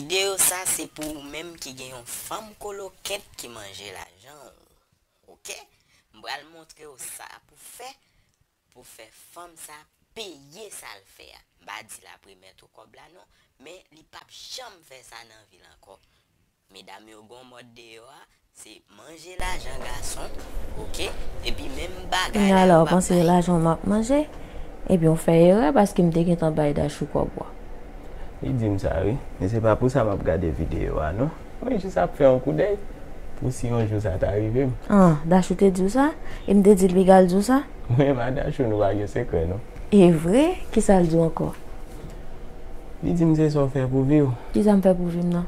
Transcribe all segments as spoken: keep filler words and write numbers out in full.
Videyo sa se pou ou menm ki gen yon fanm kolokèt ki manje lajan w. Oke? M pral montre w sa pou fè, pou fè fanm sa peye sa l fè a. M pa di l ap remèt ou kòb la non, men li p ap janm fè sa nan vi l ankò. Medam yo gon mòd deyò a, se manje lajan gason, oke? Epi menm bagay la yo p ap bay. Kounye a la, w panse se lajan w m ap manje? Ebyen, w fè erè paske m te gentan bay Dachou kòb ou a. Li di m sa, wi. Men se pa pou sa m ap gade videyo a, non. Mwen jis ap fè yon koudèy pou si yon jou sa ta rive m. Ah, Dachou te di w sa? E m te di l piga l di w sa? Mwen menm a Dachou, nou pa gen sekrè, non. E vre? Kisa l di w ankò? Li di m se sa w fè pou vi w. Kisa m fè pou vi m nan?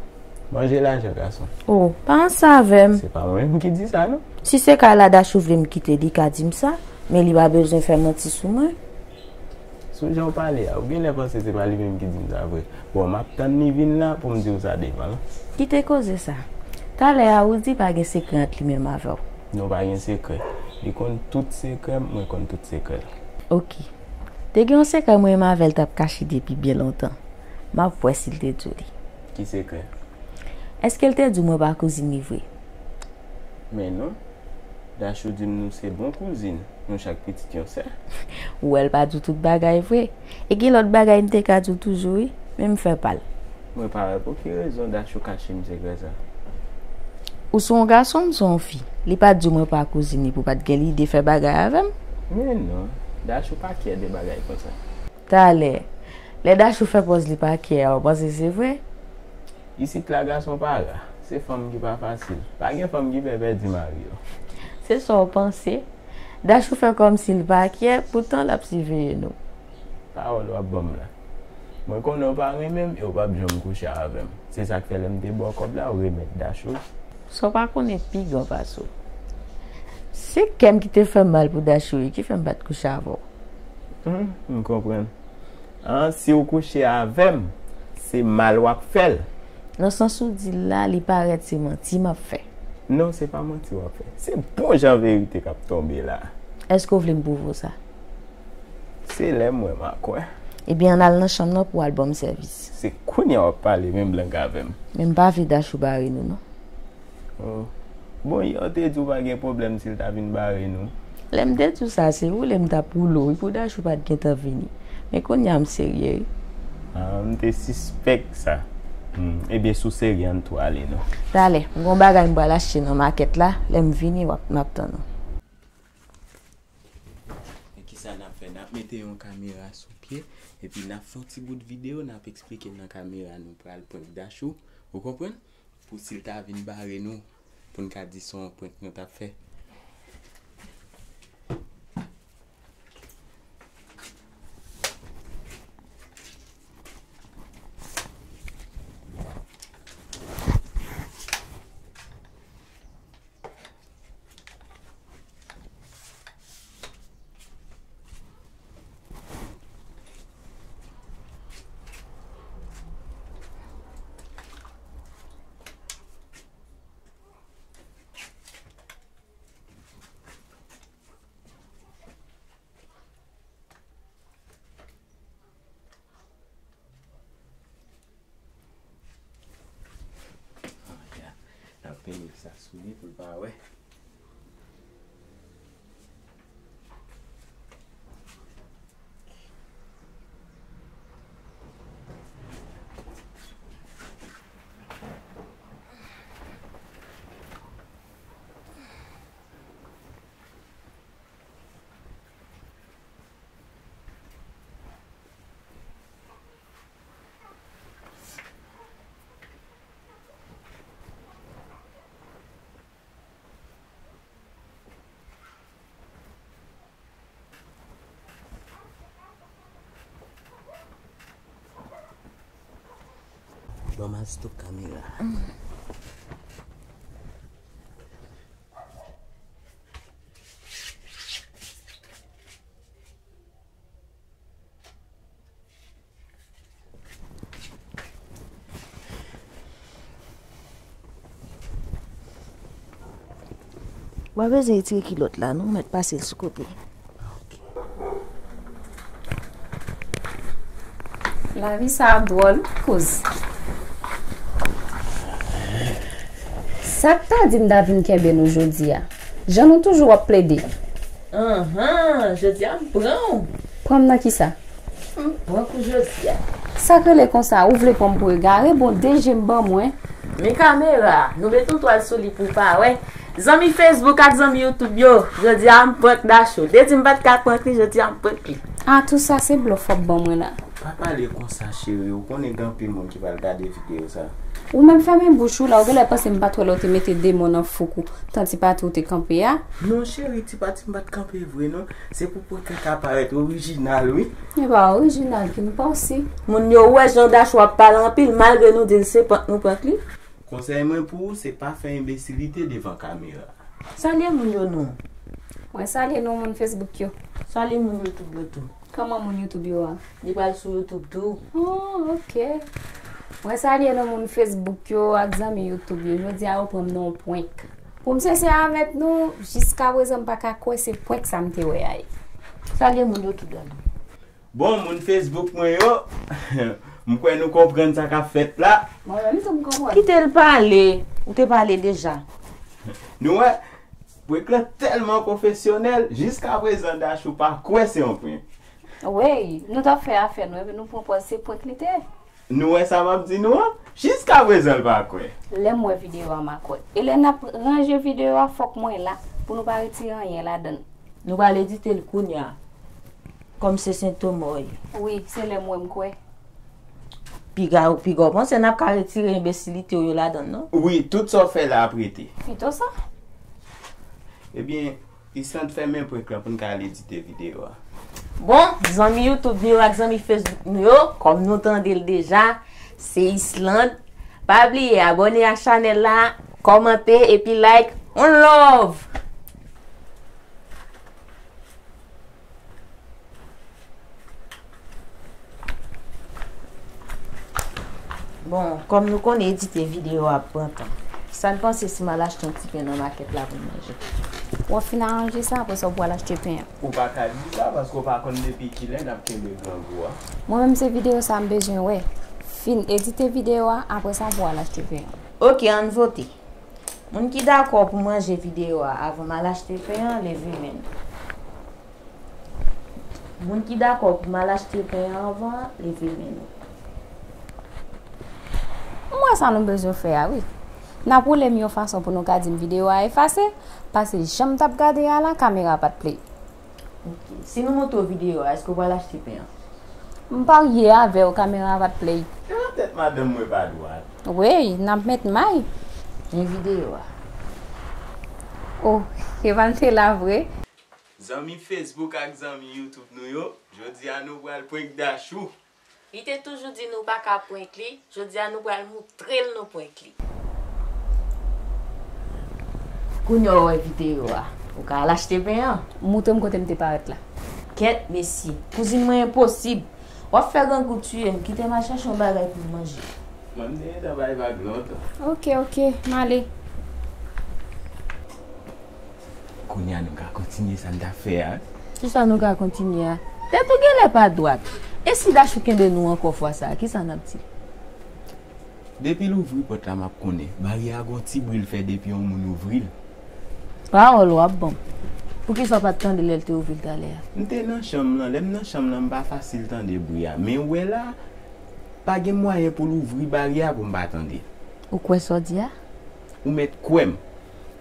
Manje lajan gason. Oh, pa ansanm avè m. Se pa mwen menm ki di sa, non. Si se ka la Dachou vle m kite, li ka di m sa, men li pa bezwen fè manti sou mwen. Sou jan w pale a, ou genlè panse se pa li menm ki di m sa vre. Bon, m ap tann li vin la pou m di w sa devan l. Kite koze sa. Talè a, ou di pa gen sekrè ant li menm avè w. Non, pa gen sekrè. Li konn tout sekrè m, mwen konn tout sekrè l. Oke. Te gen yon sekrè mwen menm avè l t ap kache depi byen lontan. M ap wè si l te di w li. Ki sekrè? Èske l te di w mwen pa kouzin li vre? Men non. Dachou di m nou se bon kouzin, nou chak pitit yon sè. Ou wè l pa di w tout bagay vre. E gen lòt bagay m te ka di w toujou wi, men m fè pa l. Mwen pa wè pou ki rezon Dachou kache m sekrè sa. Ou se yon gason, m se yon fi. Li pa t di w mwen pa kouzin li pou pa t gen lide fè bagay avè m. Men non, Dachou pa kyè de bagay konsa. Talè, lè Dachou fè pòz li pa kyè a, w panse se vre? Isit la gason pa ra, se fanm ki pa fasil. Pa gen fanm ki pè pèdi mari yo. Se sa w panse? Dachou fè kòmsi l pa kyè, poutan l ap siveye nou. Pawòl w ap ban m la. Mwen konnen w pa renmen m e w p ap janm kouche avè m. Se sa k fè lè m te ba w kòb la, w remèt Dachou. Sa w pa konnen pi gran pase w. Se kè m ki te fè m mal pou Dachou wi, ki fè m pa t kouche avè w. Hmm, m konprann. An, si w kouche avè m, se mal w ap fè l. Nan sans ou di l la, li parèt se manti m ap fè. Non, se pa manti w ap fè. Se bon jan verite k ap tonbe la. Èske w vle m pwouve w sa? Se lè m wè m a kwè. Ebyen, ann al nan chanm nan pou w al ban m sèvis. Se kounye a w ap pale menm lang avè m. Men m pa vle Dachou bare nou, non. Oh. Bon, yè w te di w pa gen pwoblèm si l ta vin bare nou. Lè m te di w sa, se woule m t ap woule w wi pou Dachou pa t gentan vini. Men kounye a m serye wi. Ah, m te sispèk sa. Hmm, ebyen, si w serye, ann tou ale non. Talè, m gon bagay m pral achte nan makèt la, lè m vini, w ap, m ap tann ou. Men kisa n ap fè? N ap mete yon kamera sou pye, epi n ap fè yon ti bout videyo, n ap eksplike nan kamera nou pral prank Dachou. Ou konprann? Pou si l ta vin bare nou, pou n ka di se yon prank nou t ap fè. Ah, ya. N ap penye sa sou li pou l pa wè. Ban m al stok kamera. W a bezwen retire kilòt la, non, w mèt pase l sou kote. Lavi sa a dwòl, kouz. Sa k ta di m ta vin kenbe nou jodi a? Jan nou toujou ap plede. Anhan, jodi a m pran w. Pran m nan kisa? M pran kou jodi a. Sa k rele konsa, ou vle pran m pou egare? Bon, de je m ban mwen. Men kamera, nou met yon twal sou li pou w pa wè. Zanmi Facebook ak zanmi YouTube yo, jodi a m prank Dachou. Te di m pa t ka prank li, jodi a m prank li. A, tou sa se blòf w ap ban mwen la. Pa pale konsa, cheri, ou konnen gen anpil moun ki pral gade videyo sa. Ou menm fèmen bouch ou la, ou genlè panse m pa t wè lè w te mete de men w nan fouk ou, tan Ti Pati ou te kanpe a. Non, cheri, Ti Pati m pa t kanpe vre, non. Se pou pòtrè ka parèt orijinal, wi. E pa orijinal ki m panse. Moun yo wè jan Dachou ap pale anpil, malgre nou di l se prank nou prank li. Konsèy mwen pou ou, se pa fè enbesilite devan kamera. Salye moun yo non. Mwen salye nou moun Facebook yo. Salye moun YouTube yo tou. Kòman moun YouTube yo a? Li pral sou YouTube tou. Oh, ok. Mwen salye nou moun Facebook yo ak zanmi YouTube yo. Jodi a yo pran m nan yon prank. Pou m sensè avèk nou, jiskaprezan m pa ka kwè se prank sa m te wè a ye. Salye moun yo tou, Dani. Bon, moun Facebook mwen yo, m kwè nou konprann sa k ap fèt la. Mwen menm tou m konprann. Kite l pale. Ou te pale deja. Nou wè, prank lan tèlman pwofesyonèl, jiskaprezan Dachou pa kwè se yon prank. Wi, nou t ap fè afè nou, epi nou pran pòz se prank li te ye. Nou wè sa m ap di nou an? Jiskaprezan l pa kwè. Lè m wè videyo a, m a kwè. E lè n ap ranje videyo a, fòk mwen la, pou nou pa retire anyen ladan l. Nou pral edite l kounye a. Kòm se Sentomò ye. Wi, se lè m wè m kwè. Piga, piga w panse n ap ka retire enbesilite w yo ladan l, non? Wi, tout sa w fè la ap rete. Pito sa. Ebyen, Islande fèmen prank lan pou n ka al edite videyo a. Bon, zanmi YouTube nou yo ak zanmi Facebook nou yo, kòm nou tande l deja, se Islande. Pa bliye abòne ak chanèl la, kòmante epi like. On love! Bon, kòm nou konnen edite videyo a ap pran tan, sa n panse si m al achte yon ti pen nan makèt la pou n manje? W ap fin aranje sa, apre sa w pral achte pen an. Ou pa ka di sa, paske w pa konn depi kilè n ap kenbe grangou a. Mwen menm se videyo sa m bezwen wè. Fin edite videyo a, apre sa pou w al achte pen an. Oke, ann vote. Moun ki dakò pou manje videyo a avan m al achte pen an, leve men nou. Moun ki dakò pou m al achte pen an avan, leve men nou. M wè sa nou bezwen fè a, wi. N ap woule m yon fason pou nou ka di m videyo a efase, paske jan m t ap gade a la, kamera pa t play. Ok. Si nou montre w videyo a, èske w pral achte pen an? M parye avè w, kamera pa t play. E nan tèt madanm mwen pa dwat. Wi, n ap met may. Men videyo a. Oh, e pa m te la vre. Zanmi Facebook ak zanmi YouTube nou yo, jodi a nou pral prank Dachou. Li te toujou di nou pa ka prank li, jodi a nou pral moutre l nou prank li. Kounye a w wè videyo a, ou ka al achte pen an. Moutre m kote m te parèt la. Kèt, mesye, kouzin mwen enposib. W ap fè grangou tiye m, kite m al chèche yon bagay pou m manje. Mwen, m te gentan bay vag lontan. Ok, ok, m ale. Kounye a nou ka kontinye sa n t ap fè a. Kisa nou ka kontinye a? Tèt ou genlè pa dwat. E si Dachou kenbe nou ankò fwa sa a, kisa n ap di? Depi l ouvri pòt la, m ap konnen. Baryè a gon ti bri l fè depi yon moun ouvri l. Pawòl w ap ban m. Poukisa w pa t tande lè l te ouvri l talè a? M te nan chanm lan. Lè m nan chanm lan, m pa fasil tande bri a. Men ou wè la, pa gen mwayen pou l ouvri baryè a pou m pa tande l. Ou kwè sa w di a? Ou mèt kwè m.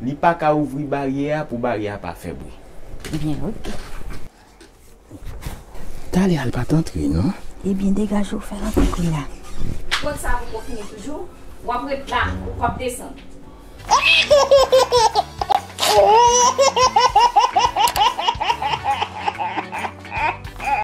Li pa ka ouvri baryè a pou baryè a pa fè bri. Byen, ok. Talè a l pa t antre, non? Ebyen, degaje w, fè l antre kounye a. Pòt sa poko fini toujou? W ap ret la, ou p ap desann.